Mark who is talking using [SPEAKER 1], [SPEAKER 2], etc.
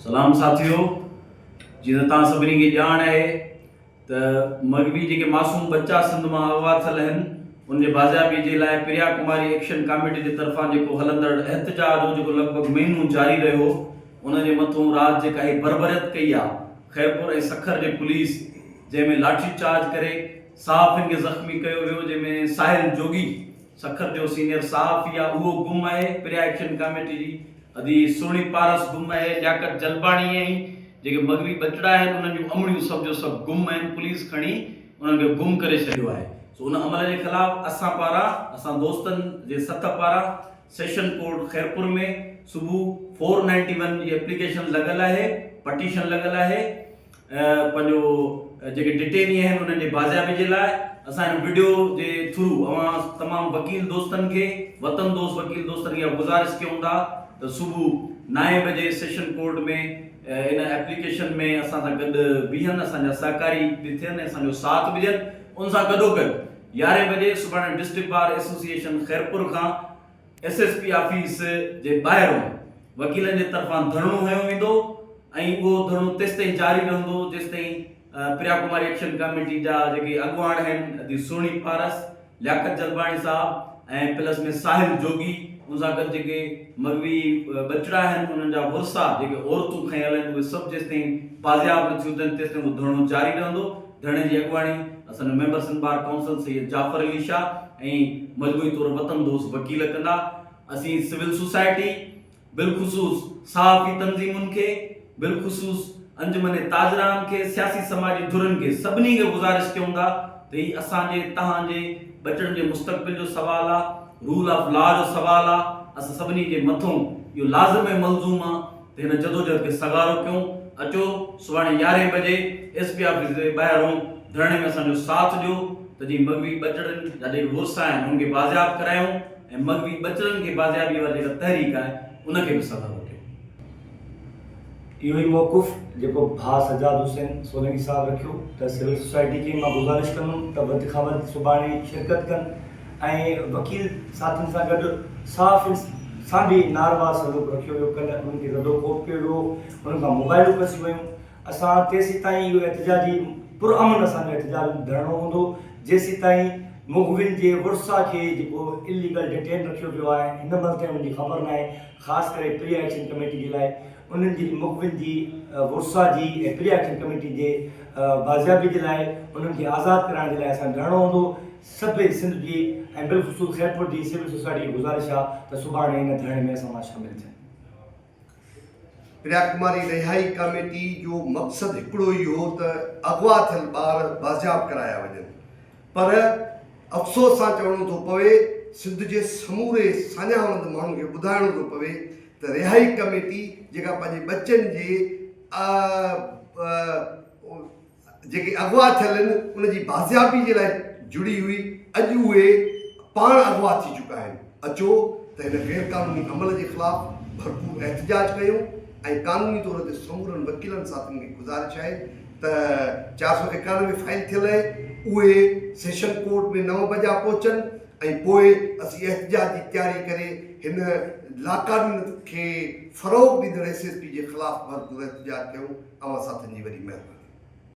[SPEAKER 1] سلام ساٿيو جيئن ته توهان سڀني کي ڄاڻ آهي ته مغوي جيڪي معصوم ٻچا سنڌ مان اغوا ٿيل آهن ان جي بازيابي جي لاء پريا ڪماري ايڪشن ڪاميٽي جي طرفان جيڪو هلندڙ احتجاج هو جيڪو لڳ ڀڳ مهينو جاري رهيو ان جي مٿون رات جيڪا هي بربريت ڪئي آ خيرپور ۽ سکر جي پوليس جنهن ۾ لاٺي چارج ڪري صحافين کي زخمي ڪيو ويو جنهن ۾ ساحل جوڳي سکر جو سينيئر صحافي آ اهو گم آهي پريا ايڪشن ڪاميٽي جي ادي سهڻي پارس گم آهي لياقت جلباڻي ۽ جيڪي مغوي ٻچڙا آهن انهن جون امڙيون سڀ جو سڀ گم آهن پوليس کڻي انهن کي گم ڪري ڇڏيو آهي سو ان عمل جي خلاف اسان پاران اسان دوستن جي سٿ پاران سيشن ڪورٽ خيرپور ۾ صبح فور نائنٽي ون جي ايپليڪيشن لڳل آهي پٽيشن لڳل آهي پنهنجو جيڪي ڊٽيني آهن انهن جي بازيابي جي لاء اسان هن وڊيو جي ٿرو اوهان تمام وڪيل دوستن کي وطن دوست وڪيل دوستن کي گذارش ڪيون ٿا ته صبح نائين بجي سيشن ڪورٽ ۾ ان ايپليڪيشن ۾ اسان سان گڏ بيهن اسان جا سهڪاري به ٿين ۽ اسان جو ساٿ به ڏين ان سان گڏو گڏ يارهين بجي سڀاڻي ڊسٽرڪٽ بار ايسوسيئيشن خيرپور کان ايس ايس پي آفيس جي ٻاهرون وڪيلن جي طرفان ڌرڻو هنيو ويندو ۽ اهو ڌرڻو تيستائين جاري رهندو جيستائين پريا ڪماري ايڪشن ڪاميٽي جا جيڪي اڳواڻ آهن ادي سهڻي پارس، لياقت جلباڻي صاحب ۽ پلس ۾ ساحل جوڳي ان سان گڏ جيڪي مغوي ٻچڙا آهن انهن جا ورثا جيڪي عورتون کنيل آهن اهي سڀ جيستائين بازياب نه ٿيون ٿين تيستائين اهو ڌرڻو جاري رهندو. ڌرڻي جي اڳواڻي اسان جو member Sindh bar council Syed Jafar Ali Shah ۽ مجموعي طور وطن دوست وڪيل ڪندا. اسين سول سوسائٽي بالخصوص صحافي تنظيمن کي بالخصوص انجمن تاجران کي سياسي سماجي ڌرين کي سڀني کي گذارش ڪيون ٿا ته هي اسان جي توهان جي ٻچڙن جي مستقبل جو سوال آ رول آف لا جو سوال آ اسان سڀني جي مٿون اهو لازم ۽ ملزوم آ ته هن جدوجهد کي سگهارو ڪيون، اچو سڀاڻي يارهين بجي ايس پي آفيس جي ٻاهرون ڌرڻي ۾ اسان جو ساٿ ڏيو ته جيئن مغوي ٻچڙن جا جيڪي ورثا آهن انهن کي بازياب ڪرايون ۽ مغوي ٻچڙن کي بازيابي واري جيڪا تحريڪ آهي ان کي به سگهارو ڪيون.
[SPEAKER 2] اهو ئي موقف جيڪو ڀاء سجاد حسين سولنگي صاحب رکيو ته سول سوسائٽي کي مان گذارش ڪندم ته وڌ کان وڌ سڀاڻي شرڪت ڪن ۽ وڪيل ساٿين سان گڏ صحافين سان به ناروا سلوڪ رکيو ويو، ڪلهه انهن کي زدو ڪوب ڪيو ويو، انهن کان موبائلون کسي ويون، اسان تيسيتائين اهو احتجاجي پرامن اسان جو احتجاج ڌرڻو هوندو جيسيتائين مغوين جي ورثا کي جيڪو اليگل ڊيٽين رکيو ويو آهي هن مهل تائين انهن جي خبر ناهي خاص ڪري پري ايڪشن ڪميٽي جي لاء انهن جي مغوين جي ورثا جي ۽ پري ايڪشن ڪميٽي جي بازيابي جي لاء انهن کي آزاد ڪرائڻ جي لاء اسان ڌرڻو هوندو. سڀ سنڌ جي ۽ بالخصوص خيرپور جي سول سوسائٽي کي گذارش آ ته سڀاڻي ان ڌرڻي ۾ اسان مان شامل ٿين.
[SPEAKER 3] پريا ڪماري رهائي ڪاميٽي جو مقصد هڪڙو ئي هو ته اغوا ٿيل ٻار بازياب ڪرايا وڃن پر افسوس سان چوڻو ٿو پوي سنڌ جي سموري ساڃاهوند ماڻهن کي ٻڌائڻو ٿو پوي ته رهائي ڪميٽي جيڪا پنهنجي ٻچن جي جيڪي اغوا ٿيل آهن ان جي بازيابي جي لاء جڙي هئي اڄ اهي پاڻ اغوا ٿي چڪا آهن اچو ته هن غير قانوني عمل جي خلاف ڀرپور احتجاج ڪيون ۽ قانوني طور تي سمورن وڪيلن ساٿين کي گذارش آهي ته 491 فائل ٿيل آهي اهي سيشن ڪورٽ ۾ نو بجا پهچن ۽ پوء اسين احتجاج جي تياري ڪري هن لاقانونيت کي فروغ ڏيندڙ ايس ايس پي جي خلاف ڀرپور احتجاج ڪيون اوهان ساٿين جي وڏي مهرباني.